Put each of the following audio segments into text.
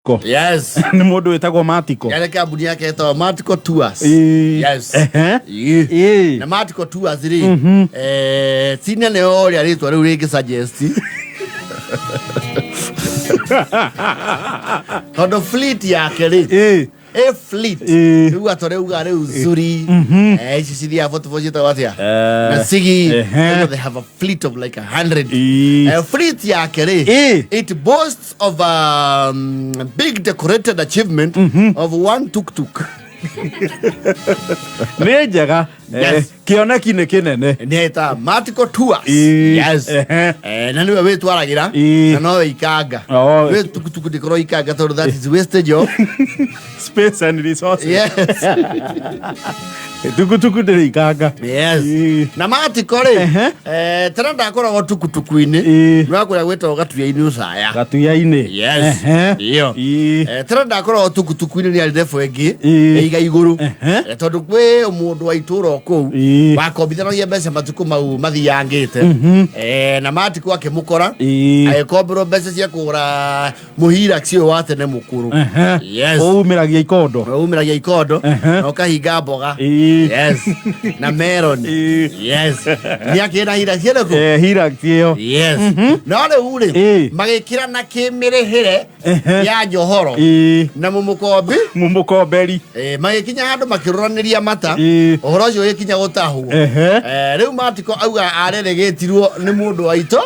Yes. Nĩ mũndũ wĩtagwo Matiko. Yale kambuni yake ĩtagwo Matiko Tours. Yes. Ehe. Ĩĩ. Ĩĩ. Na Matiko Tours rĩ, ti nene o ũrĩa rĩtwa rĩu rĩngĩ suggest. Tondũ fleet yake rĩ, Ĩĩ. ĩ fleet. Ĩĩ. Rĩu atũrauga rĩu Zuri. Ici cithiaga 44 ciĩtagwo atĩa? Eh, Na Sigi. Ehe. You know, they have a fleet of like 100. Ĩĩ. Fleet yake rĩ, Ĩĩ. it boasts of a big decorated achievement of one tuk-tuk. Nĩ njega. Yes. Kĩoneki nĩ kĩnene. Nĩ Matiko Tours. Ĩĩ. Yes. Ehe. Na nĩwe wĩtwaragĩra Ĩĩ. na nowe ikanga. Oh. Wĩ tukutuku ndĩkorwo ikanga tondũ that is wastage of space and resources. Yes. Tukutuku ndĩrĩ ikanga. Yes. Ĩĩ. Na Matiko rĩ, Ehe. tena ndakoragwo tukutuku-inĩ. Ĩĩ. Nĩ wakũrĩa gwĩtagwo Gatuya-inĩ Ũcaya. Gatuya-inĩ. Yes. Ehe. Iyo. Ĩĩ. Tena ndakoragwo tukutuku-inĩ nĩ arĩ ndebo ĩngĩ Ĩĩ. ĩiga igũrũ. Ehe. Tondũ kwĩ mũndũ wa itũũra o kũu Ĩĩ. wakombithanagia mbeca matukũ mau mathiangĩte. Na Matiko akĩmũkora Ĩĩ. agĩkomberwo mbeca cia kũgũra mũhirax ũyũ wa tene mũkũrũ. Ehe. Yes. Ũmĩragia ikondo. Umĩragia ikondo Ehe. na ũkahinga mboga. Ĩĩ. Yes. Na melon. Ĩĩ. Yes. Nĩ akĩrĩ na Hilux ĩrĩkũ? Hilux ĩyo. Yes. No rĩu rĩ, Ĩĩ. magĩkĩra na kĩmĩrĩhĩre Ehe. ya njohoro Ĩĩ. na mũmũkombi. Mũmũkomberi. Magĩkinya handũ makĩrũranĩria mata. Ĩĩ. Ũhoro ũcio ũgĩkinya gũtahwo. Ehe. Rĩu Matiko auga areregĩtirwo nĩ mũndũ wa itũ.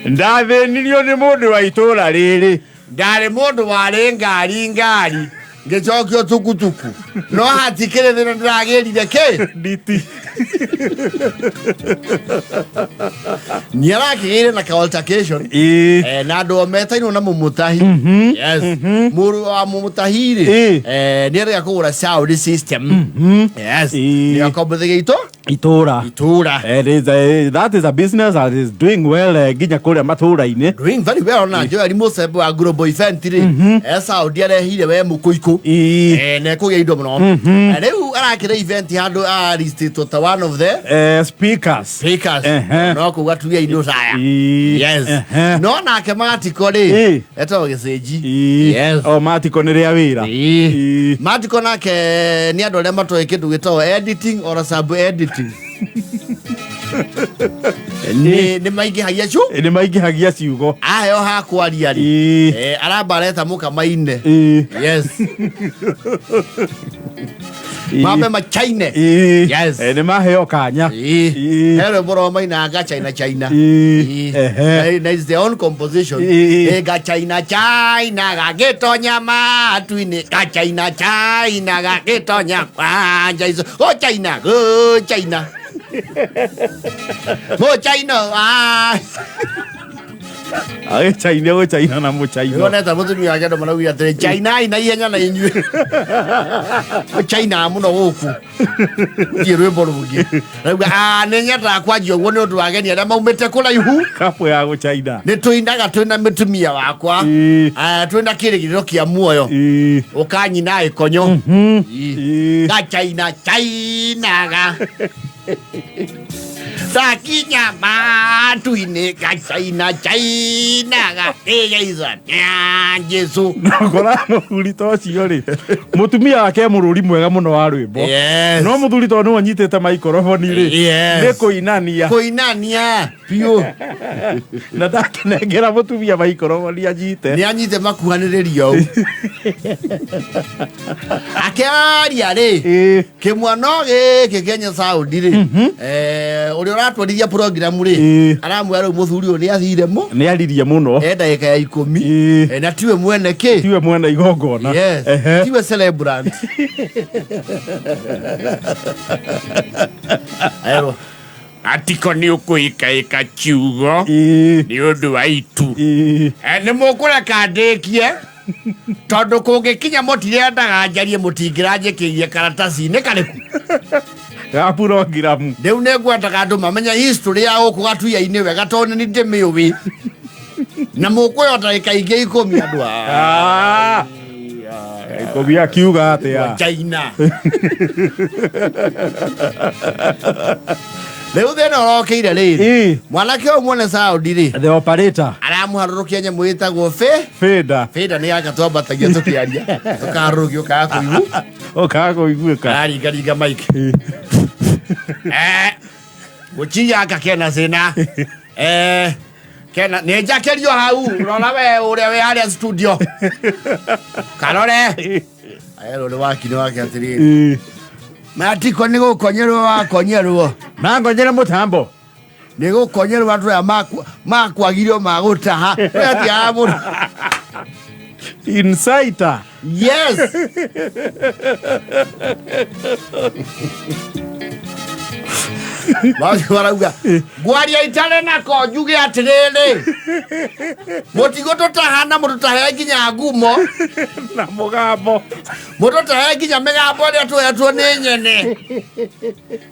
Ndathĩnirio nĩ mũndũ wa itũũra rĩrĩ. Ndarĩ mũndũ warĩ ngari ngari ngĩcokio tukutuku no hatikĩrĩ thĩna ndĩragĩrire kĩ Nditi. Nĩ arakĩgĩire na ka altercation. Ĩĩ. Na andũ o metainwo na mũmũtahi. Yes. Mũrũ wa mũmũtahi rĩ, Ĩĩ. nĩ arega kũgũra sound system. Yes. Ĩĩ. Nĩ akombothagia itũ Itũũra. Itũũra. That is a business that is doing well nginya kũrĩa matũũra-inĩ. Doing very well na Joel Mũcembe wa Global Event rĩ, sound arehire we mũkũikũ. Ĩĩ. Na ekũgĩa indo mũno. Rĩu arakĩra event handũ aristĩtwo ta one of the Speakers. speakers. Ehe. No kũu Gatuya-inĩ Ũcaya. Ĩĩ. Yes. Ehe. No nake Matiko rĩ, Ĩĩ. etagwo Gĩcĩnji. Ĩĩ. Yes. O Matiko nĩ rĩa wĩra. Ĩĩ. Ĩĩ. Matiko nake nĩ andũ arĩa matoĩ kĩndũ gĩtagwo editing or sub editing. Nĩ maingĩhagia cu Nĩ maingĩhagia ciugo. Aheo ha kwaria rĩ, Ĩĩ. Aramba areta mũkamaine. Ĩĩ. Yes. Ĩĩ. Mambe machaine. Ĩĩ. Yes. Nĩ maheo kanya. Ĩĩ. Ĩĩ. He rwĩmbo rwao mainaga China China. Ĩĩ. Ĩĩ. Ehe. Na it's their own composition. Ĩĩ. Ga China China gagĩtonya matu-inĩ, ga China China gagĩtonya kwanja ico, go China, go China, go China, ah. Agĩchaina gũchaina na mũchaina. Nĩwonete mũtumia wake andũ maraugire atĩrĩ, China na ihenya na inyuĩ China mũno gũkũ thiĩ rwĩmbo rũngĩ. Rauga, "Ah, nĩ nyendaga kwanjia ũguo nĩ ũndũ wa ageni arĩa maumĩte kũraihu." Kapu ya gũchaina. Nĩ tũinaga twĩna mũtumia wakwa. Ĩĩ. Ah, twĩna kĩrĩgĩrĩro kĩa muoyo. Ĩĩ. Ũkanyina ĩkonyo. Ĩĩ. Ĩĩ. Ga China Chinaga takinya matu-inĩ, ga China Chinaga ĩgeica Jesu. Nakora mũthuri ta ũcio rĩ, mũtumia wake e mũrũri mwega mũno wa rwĩmbo. Yes. No mũthuri tondũ nĩwe ũnyitĩte maikoroboni rĩ, Yes. nĩ kũinania. Kũinania biũ. Na ndakenengera mũtumia maikoroboni anyite. Nĩ anyite makuhanĩrĩrio ũũ akĩaria rĩ. Ĩĩ. Kĩmwana gĩkĩ Kenya Sound rĩ, ũrĩa ũratwarithia program rĩ, Ĩĩ. aramwĩra rĩu mũthuri ũyũ nĩ athire mũ Nĩ aririe mũno. e ndagĩka ya 10. Ĩĩ. Na tiwe mwene kĩ. Tiwe mwene igongona. Yes. Ehe. Tiwe celebrant. Erwo Atiko nĩ ũkũĩkaĩka kiugo Ĩĩ. nĩ ũndũ wa itu. Ĩĩ. Nĩ mũkũreka ndĩkie tondũ kũngĩkinya mũtirendaga njarie mũtingĩranjĩkĩirie karataci-inĩ karĩkũ? Ga purongiramu. Rĩu nĩ ngwendaga andũ mamenye history ya gũkũ Gatuya-inĩ wega tondũ nĩ ndĩmĩũĩ na mũkũyo ndagĩka ingĩ 10 andũ a Ah. 10 akiuga atĩa? China. Rĩu thĩna ũrokĩire rĩrĩ, Ĩ. mwanake ũyũ mwene saudi rĩ, The operator. Aramũharũrũkia nyamũ ĩtagwo fĩ Feda. Fĩnda nĩ yaka twambatagia tũkĩaria tũkaharũrũkio kaga kũigu Ũkaga kũiguĩka. Araringaringa mike. Gũchiya aka kena thĩna. Kena nĩ njakĩrio hau rora we ũrĩa wĩ harĩa studio karore erwo nĩ waki nĩ wake atĩrĩrĩ. Matiko nĩ gũkonyerwo wakonyerwo. Mangonyere mũtambo. Nĩ gũkonyerwo andũ aya makwagirio magũtaha atiaga mũndũ. Insider. Yes. Macio marauga ngwaria itarĩ nako njuge atĩrĩrĩ, mũtigũtũtaha na mũtũtahe nginya ngumo na mũgambo. Mũtũtahe nginya mĩgambo ĩrĩa tũhetwo nĩ nyene.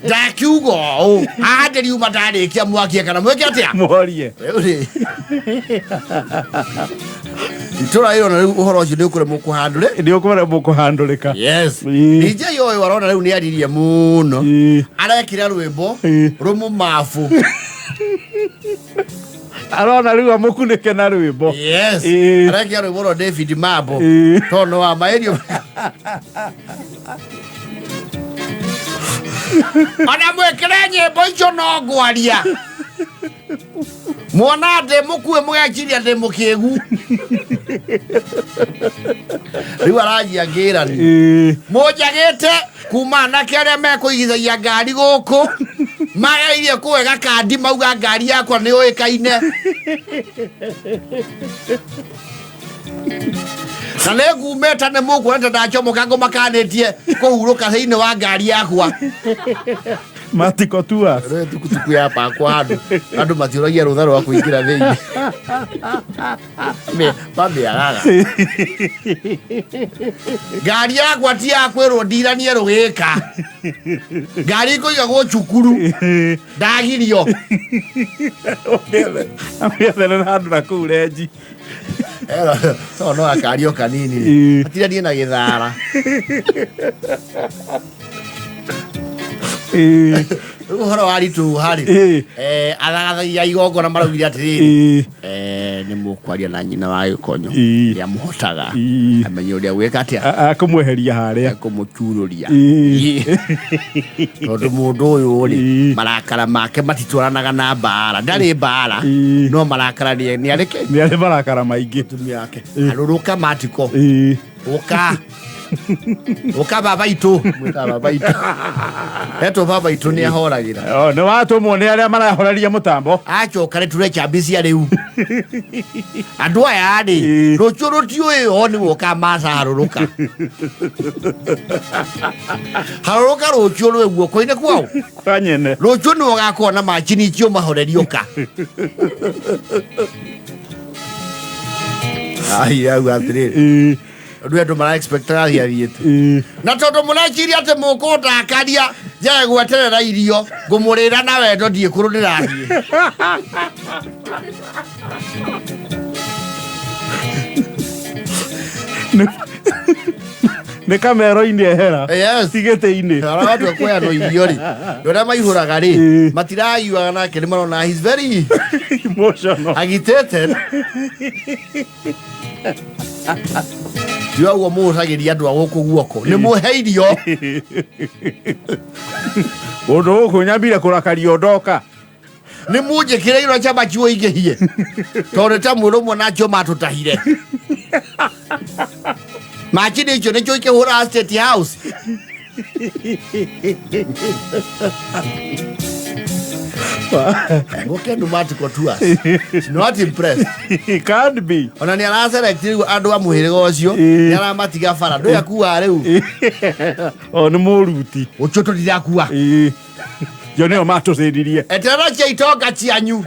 Ndakiuga ũũ haha ndĩriuma ndarĩkia mwakie kana mwĩke atĩa. Mworie. Rĩu rĩ itũra rĩrona rĩu ũhoro ũcio nĩ ũkũremwo kũhandũre. Nĩ ũkũremwo kũhandũrĩka. Yes. Ĩĩ. DJ ũyũ arona rĩu nĩ aririe mũno. Ĩĩ. Arekire rwĩmbo Ĩĩ. rũmũmabu. Arona rĩu amũkunĩke na rwĩmbo. Yes. Ĩĩ. Arekire rwĩmbo rwa David Mambo. Ĩĩ. Tondũ wa maĩrio ona mwĩkĩre nyĩmbo icio no ngwaria mwona ndĩ mũkue mũgeciria ndĩ mũkĩgu. Rĩu aranjia ngĩrani. Ĩĩ. Mũnjagĩte kuma anake arĩa mekũigithagia ngari gũkũ mageirie kũwega kandi mauga ngari yakwa nĩ ũĩkaine na nĩ ngumĩte nĩ mũkuona ta ndacomoka ngũmakanĩtie kũhurũka thĩinĩ wa ngari yakwa. Matiko tours. Rĩu tukutuku ya pakwa handũ andũ matiũragia rũtha rwa kũingĩra thĩinĩ. Mamĩagaga ngari yakwa ti ya kwĩrwo ndiranie rũgĩka ngari ikũigagwo cukuru ndagirio. Amĩethere na handũ na kũu renji. To no akario kanini. Ĩĩ. Atiranie na gĩthara. Ĩĩ. Rĩu ũhoro wa ritũ harĩ Ĩĩ. Athagathagi a igongona maraugire atĩrĩrĩ, Ĩĩ. Nĩ mũkwaria na nyina wa gĩkonyo Ĩĩ. ũrĩa mũhotaga Ĩĩ. amenye ũrĩa gwĩka atĩa. Akũmweheria harĩa. Kũmũcurũria. Ĩĩ. Tondũ mũndũ ũyũ rĩ, Ĩĩ. marakara make matitwaranaga na mbara, ndarĩ mbara. Ĩĩ. No marakara nĩ arĩke Nĩ arĩ marakara maingĩ. Mũtumia wake arũrũka matiko. Ĩĩ. Ũka ũka baba itũ, mwĩtaga baba itũ, etwo baba itũ nĩ ahoragĩra. O, nĩ watũmwo nĩ arĩa marahoreria mũtambo. Acoka rĩ ture chambi cia rĩu andũ aya rĩ. Ĩĩ. Rũciũ rũtiũĩ o nĩ woka maca harũrũka harũrũka rũciũ rwĩ guoko-inĩ kwao. Kwa nyene. Rũciũ nĩ ũgakorwo na macini icio mahoreria ũka ai au atĩrĩrĩ. Ĩĩ. Andũ andũ mara expect athiĩ athiĩte. Ĩĩ. Na tondũ mũreciria atĩ mũkũndakaria njage gweterera irio ngũmũrĩra na wendo ndiĩ kũrũ ndĩrathiĩ. Nĩ kamero-inĩ ehera. Yes. Ti gĩtĩ-inĩ. Arĩa matua kũheanwo irio rĩ ũrĩa maihũraga rĩ, Ĩĩ. matiragiuaga nake nĩ marona he's very Emotional. Agitated. Tiga ũguo mũhũthagĩria andũ a gũkũ guoko nĩ mũhe irio. Ũndũ gũkũ nyambire kũrakario ndoka. Nĩ mũnjĩkĩre irio chama ciwo ingĩhie tondũ ta mwĩrĩ ũmwe nacio matũtahire macini icio nĩcio ikĩhũraga State House. Gũkenu matiko tours not impressed. He can't be. Ona nĩ araselect rĩu andũ a mũhĩrĩga ũcio. Ĩĩ. Nĩ aramatiga bara ndũĩ akuaga rĩu. O nĩ mũruti. Ũcio tũtirakua. Ĩĩ. Jo nĩo matũcĩririe. Eterera cia itonga cianyu.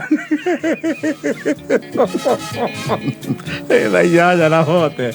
Thaa 8 na hote.